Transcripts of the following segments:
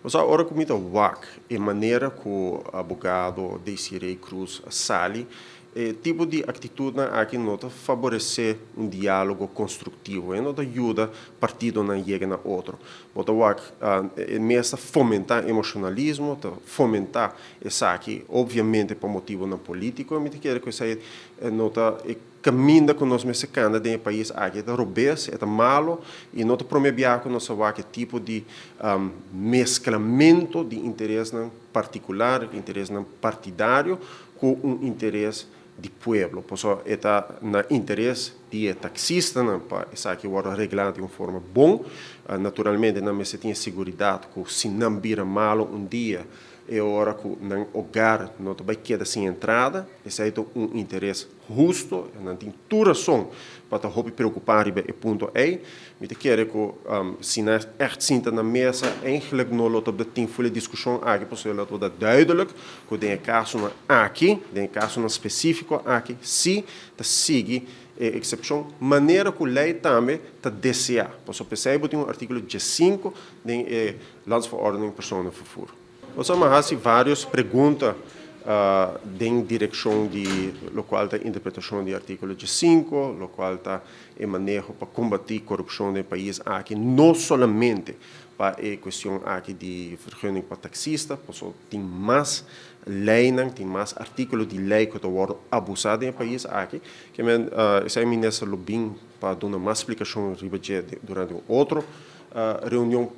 Mas ora ku mi ta wak e manera ku abogado Desiree Cruz a sali, e tipo di aktitutnan aki no ta favoresé un diálogo konstruktivo, e no ta yuda partidonan yega na otro. Bo ta wak e mes ta fomentá emoshonalismo, ta fomentá esaki obviamente pa motibonan polítiko. Mi ta kere ku esei no ta e kaminda ku nos mester kanda den e pais aki. E ta robes, e ta malo i no ta promé biaha ku nos a wak e tipo di mesklamentu di interesnan partikular, interesnan partidario ku un interes di pueblo. Pasobra e ta na interes di e taksistanan pa esaki wòrdu reglá di un forma bon. Naturalmente nan mester tin e seguridat ku si nan bira malo un dia, e ora ku nan hogar no ta bai keda sin entrada. Esei ta un interes husto, nan tin tur rason pa ta hopi preokupá riba e punto ei. Mi ta kere ku si nan ègt sinta na mesa, eigenlijk no lo ta tin ful e diskushon aki, pasobra lo ta duidelijk ku den e kasonan aki, den e kasonan spesífiko aki, si ta sigui e eksepshon manera ku lei tambe ta deseá. Pasobra p'esei bo tin un artíkulo 15 den e Landsverordening Personenvervoer. Nos a hasi vários pregunta den direkshon di lokual ta interpretashon di artíkulo 15, lokual ta e maneho pa kombatí korupshon den e pais aki, no solamente pa e kuestion aki di vergunning pa taksista, pasobra tin mas leinan, tin mas artíkulo di lei ku ta wòrdu abusá den e pais aki. Ke men esei minister lo bin pa duna mas splikashon riba dje durante un otro reunion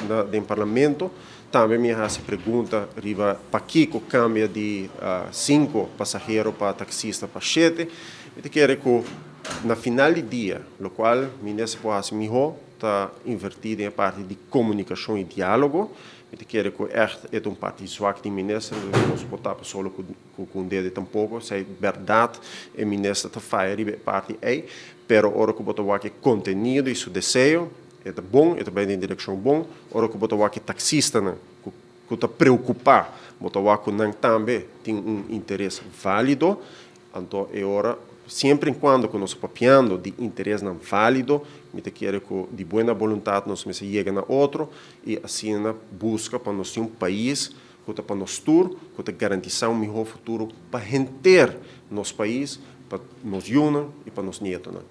na den parlamento. Tambe mi a hasi pregunta riba pakiko kambia di 5 pasahero pa taksista pa 7. Mi ta kere ku na final di dia, lokual minister por hasi mihó ta invertí den e parti di komunikashon i diálogo. Mi ta kere ku ègt e ta un parti zwak di minister, nos por tapa solo ku un dede tampoko. Esei bèrdat e minister ta faya riba e parti ei, pero ora ku bo ta wak e kontenido i su deseo, e ta bon, e ta bai den direkshon bon. Ora ku bo ta wak e taksistanan ku ta preokupá, bo ta wak ku nan tambe tin un interes válido. Anto e ora, siempre en kuando ku nos ta papiando di interesnan válido, mi ta kere ku di buena boluntat nos mester yega na otro i asina buska pa nos tin un pais ku ta pa nos tur, ku ta garantisá un mihó futuro pa henter nos pais, pa nos yunan i pa nos nietonan.